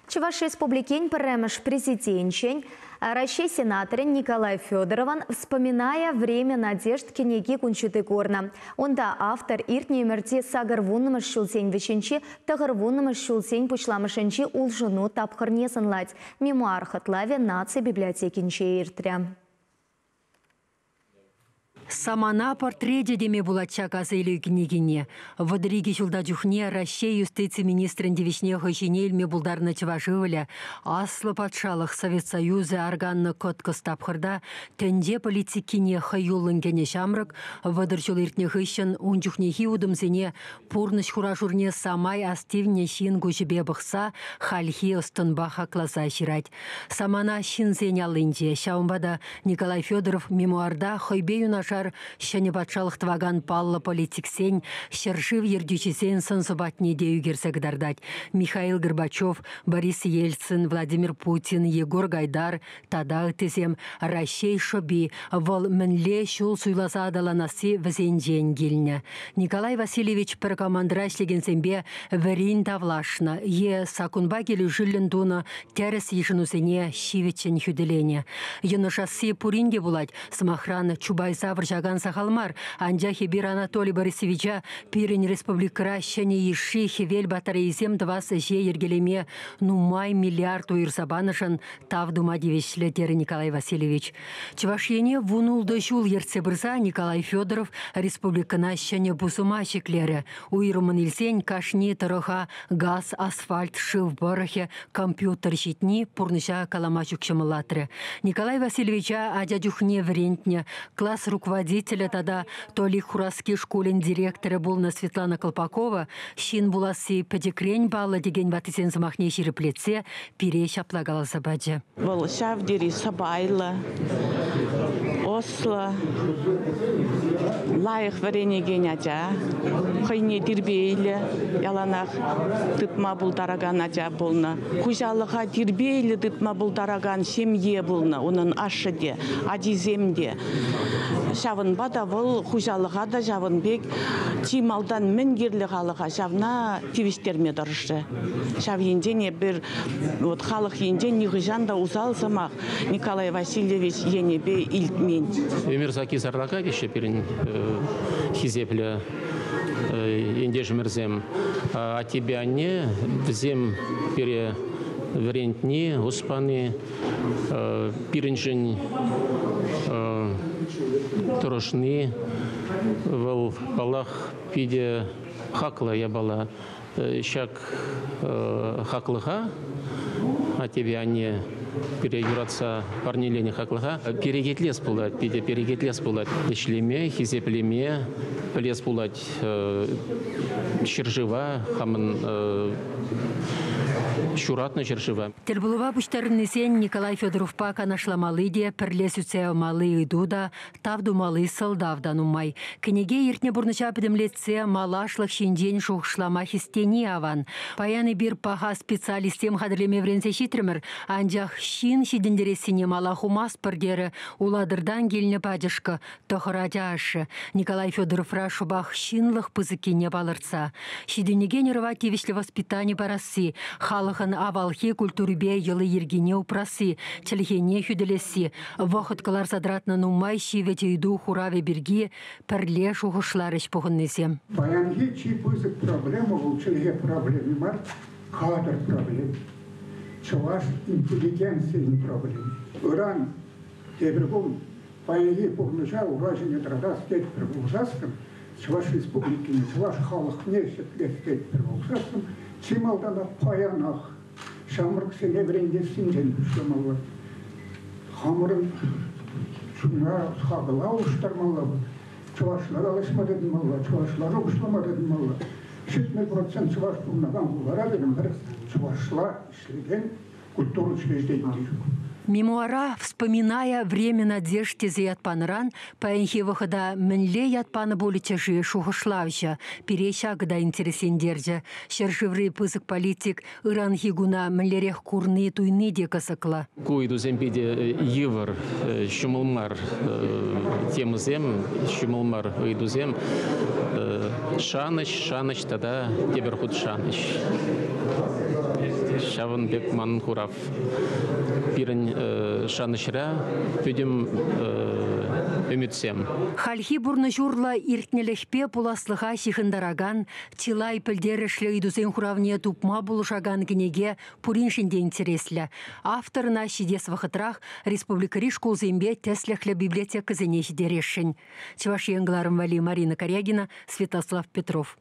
Чӑваш Республикин пӗрремӗш президенчӗн, Раҫҫей сенаторӗн Николай Федоровӑн «Вспоминая время надежд» кӗнеки кун ҫути курнӑ. Унта автор иртнӗ ӗмӗрти 80-мӗш ҫулсен вӗҫӗнчи, 90-мӗш ҫулсен пуҫламӑшӗнчи улшӑну тапхӑрне сӑнлать. Мемуар хӑтлавӗ наци библиотекинче иртрӗ. Самана портречӗ теме пулать ҫак асаилӳ кӗнекине. 32 ҫулта чухне Раҫҫей юстици министрӗн тивӗҫне хӑй ҫине илме пултарнӑ чӑваш ывӑлӗ аслӑ патшалӑх Совет Союзӗ арканнӑ кӑткӑс тапхӑрта тӗнче политикине хӑюллӑн кӗнӗ ҫамрӑк 30 ҫул иртнӗ хыҫҫӑн ун чухнехи утӑмсене пурнӑҫ хура-шурне самай астивнӗ ҫын куҫӗпе пӑхса хальхи ӑс-тӑнпа хакласа ҫырать. Самана ҫынсен аллинче, ҫавӑнпа та Николай Федоров мемуарта хӑйпе юнашар ҫӗнӗ патшалӑх тӑвакан паллӑ политиксен, ҫӗршыв ертӳҫисен сӑн-сӑпатне те ӳкерсе кӑтартать. Михаил Горбачев, Борис Ельцин, Владимир Путин, Егор Гайдар тата ыттисем Раҫҫей шӑпи, вӑл мӗнле ҫул суйласа аталанасси вӗсенчен килнӗ. Николай Васильевич пӗр командӑра ӗҫлекенсемпе вӗрин тавлашнӑ е саккунпа килӗшӳллӗн тунӑ тӗрӗс йышӑнусене ҫивӗччӗн хӳтӗленӗ. Йӑнӑшасси пурин те пулать. Сӑмахран, чупайса вӑрҫакан сахал мар. Анчах эпир Анатолий Борисовича пирӗн республикӑра ҫӗнӗ йышши хӗвел батарейисем тӑвас ӗҫе йӗркелеме нумай миллиард уйӑрса панӑшӑн тав тума тивӗҫлӗ, терӗ Николай Васильевич. Чӑваш Ене 16 ҫул ертсе пырса Николай Федоров республикӑна ҫӗнӗ пусӑма ҫӗклерӗ. Уйрӑммӑн илсен кашни тӑрӑха газ, асфальт, шыв пӑрӑхӗ, компьютер ҫитни пурнӑҫа калама ҫук ҫӑмӑллатрӗ. Николай Васильевича ача чухне вӗрентнӗ класс руководителӗ тата Толик Хураски шкулӗн директорӗ пулнӑ Светлана Колпакова ҫын пуласси пӗчӗкрен паллӑ текен ваттисен сӑмахне ҫирӗплетсе пире ҫапла каласа пачӗ. Вӑл ҫав тери сӑпайлӑ, ӑслӑ, лайӑх вӗренекен ача, хӑйне тирпейлӗ яланах тытма пултаракан ача пулнӑ. Хуҫалӑха тирпейлӗ тытма пултаракан ҫемье пулнӑ унӑн ашшӗ те, ачисем те. Ҫавӑнпа та вӑл хуҫалӑха та ҫавӑн пек чи малтан мӗн кирлӗ халӑха ҫавна тивӗҫтерме тӑрӑшрӗ. Ҫав енчен эпир вот халӑх енчен нихӑҫан та усал сӑмах Николай Васильевич енӗпе илтмен. Эмир Саки сарлака теҫҫӗ пирӗн хисеплӗ ентешӗмӗрсем. Аттепе анне вӗсем пире вӗрентни, ӑс пани пирӗншӗн тӑрӑшни вӑл, паллах, питӗ хаклӑ япала. Ҫак хаклӑха аттепе анне пире юратса парнеленӗ хаклӑха перекетлес пулать, питӗ перекетлес пулать. Ӗҫлеме, хисеплеме пӗлес пулать ҫӗршыва, хамӑн ҫуратнӑ ҫӗршыва. Тӗлпулӑва пуҫтарӑннисен Николай Федоровпа канашламалли те, пӗрле сӳтсе явмалли ыйту та, тав тумалли сӑлтав та нумай. Кӗнеке иртнӗ пурнӑҫа пӗтӗмлетсе малашлӑх ҫинчен шухӑшлама хистени аван. Паян эпир паха специалистсем хатӗрлеме вӗренсе ҫитрӗмӗр, анчах ҫын ҫитӗнтерессине мала хумастпӑр терӗ Улатӑртан килнӗ пачӑшкӑ, тӑхӑр ача ашшӗ. Николай Федоровра шӑпах ҫынлӑх пысӑккине палӑртса. Ҫитӗнекен ӑрӑва тивӗҫлӗ воспитани парасси, халӑхӑн авалхи культурипе йӑли-йӗркине упрасси, чӗлхене хӳтӗлесси, вӑхӑт кӑларса тӑратнӑ нумай ҫивӗч ыйту хуравӗ пирки пӗрле шухӑшларӗҫ пухӑннисем. Паянхи чи пысӑк проблема вӑл чӗлхе проблеми мар, кадр проблеми. Чӑваш интеллигенцийӗн проблеми. Ыран тепӗр кун паянхи пурнӑҫа ура ҫине тӑратас тетпӗр пулсассӑн, Чӑваш Республикине, чӑваш халӑхне ҫӗклес тетпӗр пулсассӑн, чи малтанах паянах ҫамрӑксене вӗрентессинчен пуҫламалла. Хамӑрӑн чуна хакӑла улӑштармалла, чӑвашла калаҫма тытӑнмалла, чӑвашла шухӑшлама тытӑнмалла. 70% чӑваш пурӑнакан хулара пирӗн пӗр чӑвашла ӗҫлекен культура учрежденийӗ ҫук. Мемуара «Вспоминая время надежд» тесе ят панӑран паянхи вӑхӑта мӗнле ят панӑ пулӗччӗ-ши шухӑшлавҫӑ? Пире ҫакӑ та интереслентерчӗ. Ҫӗршыври пысӑк политик ыранхи куна мӗнлерех курни-туйни те кӑсӑклӑ. Ку ыйтусем питӗ йывӑр, ҫӑмӑл мар темӑсем, ҫӑмӑл мар ыйтусем. Шанӑҫ, шанӑҫ тата тепӗр хут шанӑҫ. Ҫавӑн пек манӑн хурав. Пирӗн шанӑҫра пӗтӗм ӗмӗтсем. Хальхи пурнӑҫ урлӑ иртнӗлӗхпе пуласлӑха ҫыхӑнтаракан чылай пӗлтерӗшлӗ ыйтусен хуравне тупма пулӑшакан кӗнеке пуриншӗн те интереслӗ. Автор ӑна ҫитес вӑхӑтрах республикӑри шкулсемпе тӗслӗхлӗ библиотекӑсене ҫитересшӗн. Чӑваш Ен кӑларӑм валли Марина Карягина, Святослав Петров.